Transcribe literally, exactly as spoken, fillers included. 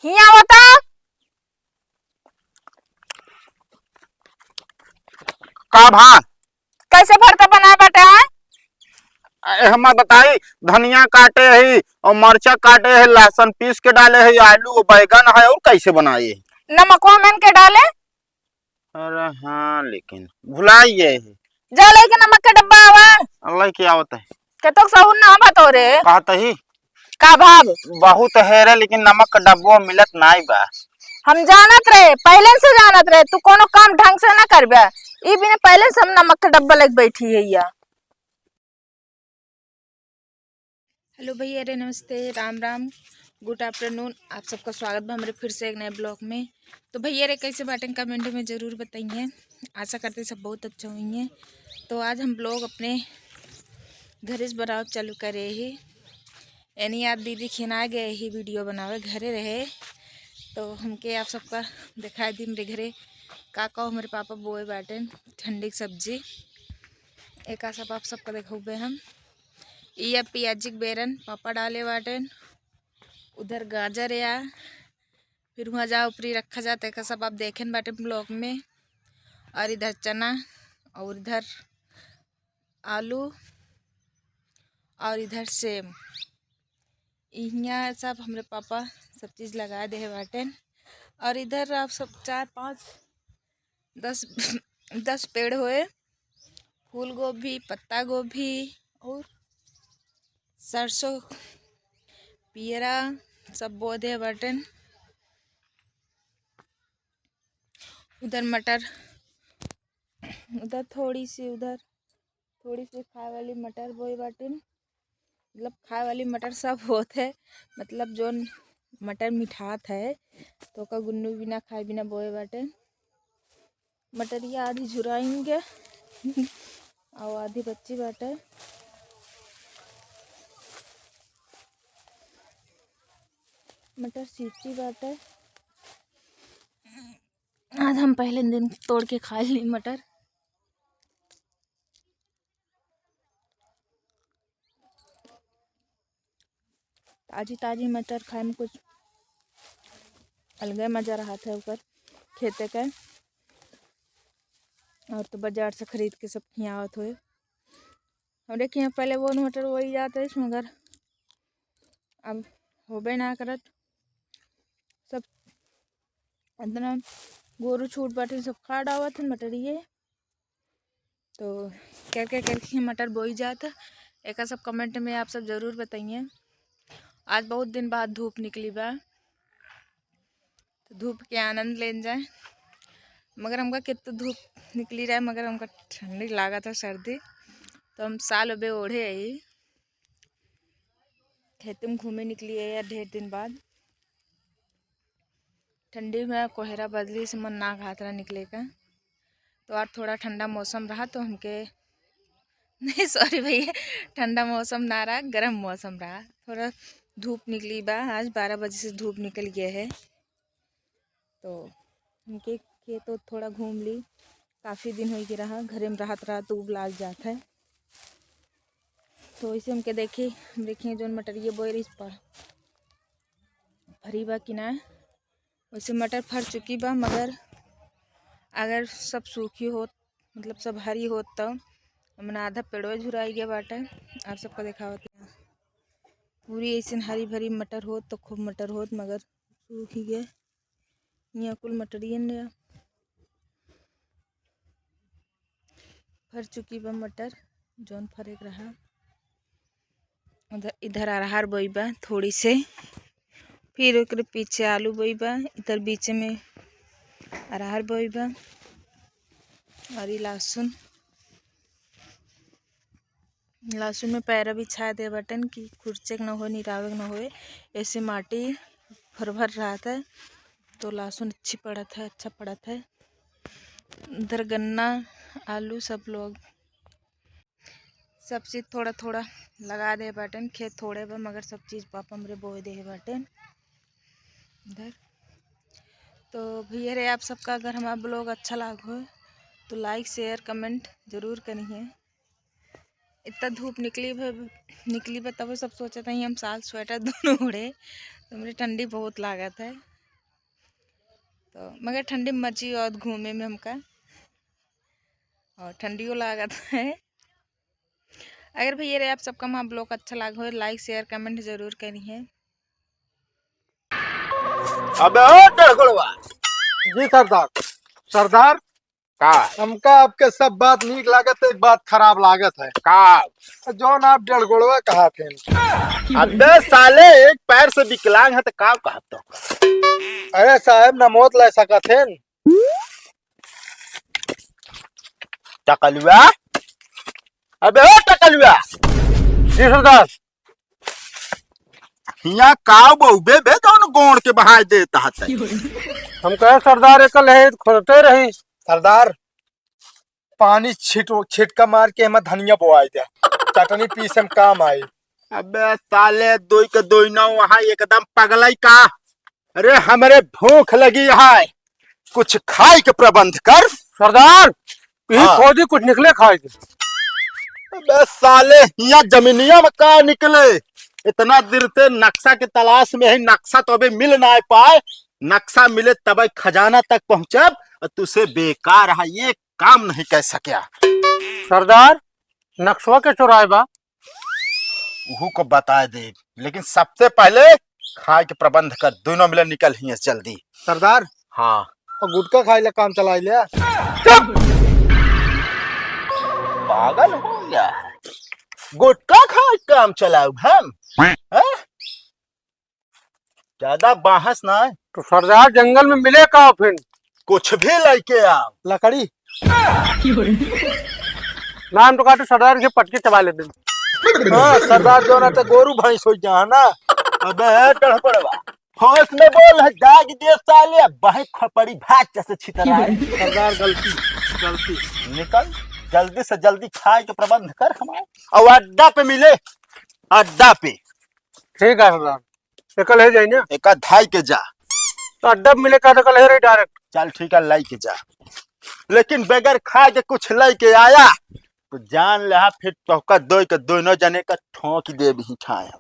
हियाँ आवता। का भा? कैसे भरता बनाए बाटे, आय? ए, हमा बताई, धनिया काटे ही और मरचा काटे ही, लहसुन पीस के डाले ही, आलू, बैगन है और कैसे बनाए ही? नमकवा मेन के डाले। अरे हाँ, लेकिन भुलाई गए ही। जा लेके नमक के डब्बा आवा। अल्लाह के आवत है। के तो सहूर ना बा तोरे। कहत ही। का भाव? बहुत हेरे, लेकिन नमक का डब्बो मिलत नाई बा। हम जानत रहे, पहले से जानत रहे, तू कोनो काम ढंग से ना करबे। ई बिना पहले से हम नमक का डब्बा लेके बैठी है या। हेलो भैया रे, नमस्ते, राम राम, गुड आफ्टरनून। आप सबका स्वागत बा हमरे फिर से एक नए ब्लॉग में। तो भैया रे, कैसे बाटें, कमेंट में ज़रूर बताइए। आशा करते सब बहुत अच्छा होइए। तो आज हम ब्लॉग अपने घरे से बनावल चालू करे ही। यानी आज दीदी खिना गए ही वीडियो बनावे, घरे रहे। तो हमके आप सबका दिखाई दी हमरे घरे का का हमरे पापा बोए बाटें ठंडी की सब्जी। एका सब आप सबका देखौबे हम। ई अब पियाजी के बेरन पापा डाले बाटेन, उधर गाजर या, फिर हुआँ जा ऊपरी रखा जात है, एका सब आप देखेन बाटे ब्लॉग में। और इधर चना और इधर आलू और इधर सेम। इहाँ सब हमरे पापा सब चीज लगा दे बाटेन। और इधर आप सब चार पाँच दस दस पेड़ होए, फूल गोभी, पत्ता गोभी और सरसों, पियरा सब बो दे बाटेन। उधर मटर, उधर थोड़ी सी, उधर थोड़ी सी खाए वाली मटर बोए बाटेन। मतलब खाए वाली मटर सब होत है, मतलब जोन मटर मिठात है तो ओका गुन्नू बिना खाए बिना बोए बाटे। मटरिया आधी झुराइन गे और आधी बच्ची बाटे। मटर सींची बाटे। आज हम पहले दिन तोड़ के खा ली मटर। ताजी ताजी मटर खाए में कुछ अलगे मजा रहत है ओकर खेते के। और तो बाजार से खरीद के सब खियावत होए। हमरे के यहाँ पहले बोन मटर बोई जात है, मगर अब होबे ना करत। सब इतना गोरू छूट बाटे, सब खा डावत है मटरिए। तो करके करके मटर बोई जात, एका सब कमेंट में आप सब जरूर बताइए। आज बहुत दिन बाद धूप निकली बा, तो धूप के आनंद लेन जाए। मगर हमका कितना धूप निकली रहे, मगर हमका ठंडी लागत है, सर्दी, तो हम साल अबे ओढ़े आई। खेते में घूमे निकली है यार ढेर दिन बाद। ठंडी में कोहरा बदली से मन ना घात रहा निकले का। तो आज थोड़ा ठंडा मौसम रहा तो हमके, नहीं, सॉरी भैया, ठंडा मौसम ना रहा, गरम मौसम रहा। थोड़ा धूप निकली बा, आज बारह बजे से धूप निकल गया है। तो हमके खेत ओत थोड़ा घूम ली, काफ़ी दिन होइ गए रहा, घरे में रहत रहत ऊब लाग जात है। तो वैसे हमके देखी, हम देखिए जौन मटरिया बोए रही पर फरी बा कि ना। वैसे मटर फर चुकी बा, मगर अगर सब सूखी होत, मतलब सब हरी होत, तो हमने आधा पेड़वा झुराई गया बाटे। आप सबको देखावत है, पूरी ऐसे हरी भरी मटर होत तो खूब मटर होत, मगर सूखी गए। यहाँ कुल मटरियन या फर चुकी बा मटर, जौन फरे के रहा। उधर, इधर अरहर बोई बा थोड़ी से, फिर ओकरे पीछे आलू बोई बा, इधर बीच में अरहर बोई बा और ई लहसुन, लहसुन में पैरा बिछा दे बटन कि खुरचे के न होए, निरावे के न होए, ऐसे माटी भर भर रहत है, तो लहसुन अच्छी पड़त है, अच्छा पड़त है। इधर गन्ना, आलू सब लोग सब चीज थोड़ा थोड़ा लगा दे बाटेन। खेत थोड़े बा, मगर सब चीज पापा हमरे बोए दे बाटेन इधर। तो भैया रे, आप सबका अगर हमारा ब्लॉग अच्छा लाग हो तो लाइक, शेयर, कमेंट जरूर करिए। इतना धूप निकली बा, निकली बा, तब सब सोचत है हम साल स्वेटर दोनों ओढ़े, तो हमरे ठंडी बहुत लागत है। तो मगर ठंडी मची और घूमे में हमका, और ठंडियो लागत है। अगर भैया रे आप सबका हमार vlog अच्छा लाग हो, like, share, comment जरूर करिहे। अबे ओ डड़गोड़वा। जी सरदार। सरदार, का? हमका आपके सब बात नीक लागत है, एक बात खराब लागत है। का? जौन आप डड़गोड़वा कहत हैं। अबे साले, एक पैर से विकलांग है तो का कहत हो? अरे साहेब, नमोत ले सकत हैं। टकलुआ, अबे ओ टकलुआ। जी सरदार। हिया काव बउबे बे, जौन गोड़ के बहाय देत हत। हम कहे सरदार, एक लहे खोदते रही। सरदार, पानी छिट-, छिटका मार के एमा धनिया बोआई दे, चटनी पीसे में काम आई। अबे साले, दोई के दोई ना वहाँ एकदम पगलाई का। अरे, हमरे भूख लगी है, कुछ खाए के प्रबंध कर। सरदार, यही हाँ। खोदी, कुछ निकले खाए के। अबे साले, हिया जमीनिया में का निकले? इतना दिन से नक्शा के तलाश में है, नक्शा तो अबे मिल ना पाए। नक्शा मिले तब खजाना तक पहुँचब, और तुसे बेकार है, ये काम नहीं कह सक्या। सरदार, नक्शवा के चोराए बा? उहू को बताए दे, लेकिन सबसे पहले खाए के प्रबंध कर, दोनों मिले निकल हियां से जल्दी। सरदार, हाँ। और गुटखा खाए ला काम चलाए ले। चुप! पागल हो गया है। गुटखा खाए काम चलाऊ हम? हैं? ज्यादा बाहस ना है। तो सरदार, जंगल में मिले का फिर? कुछ भी लेके आओ। लकड़ी। नाम तो काटे सरदार के पटके चबा लेते हैं। हाँ, सरदार जो ना तो गोरू भैंस हो जा, है ना? अबे, ए, डड़पड़वा, होश में बोल, है, दाग दे साले, बाहें खपड़ी भात जैसे छितर आए। सरदार, गलती, गलती। निकल, जल्दी से जल्दी खाए के प्रबंध कर हमारे। और अड्डा पे मिले, अड्डा पे। ठीक है सरदार, एकल है जाई ना। एक धाई के जा। तो अड्डा पे मिले का, तो कल है रे direct। चल ठीक है, लाई के जा, लेकिन बगैर खाए के कुछ लाई के आया तो जान ले, हाँ, फिर तोहका दोई के दोनों जने का ठोंक दे भी खाए हम।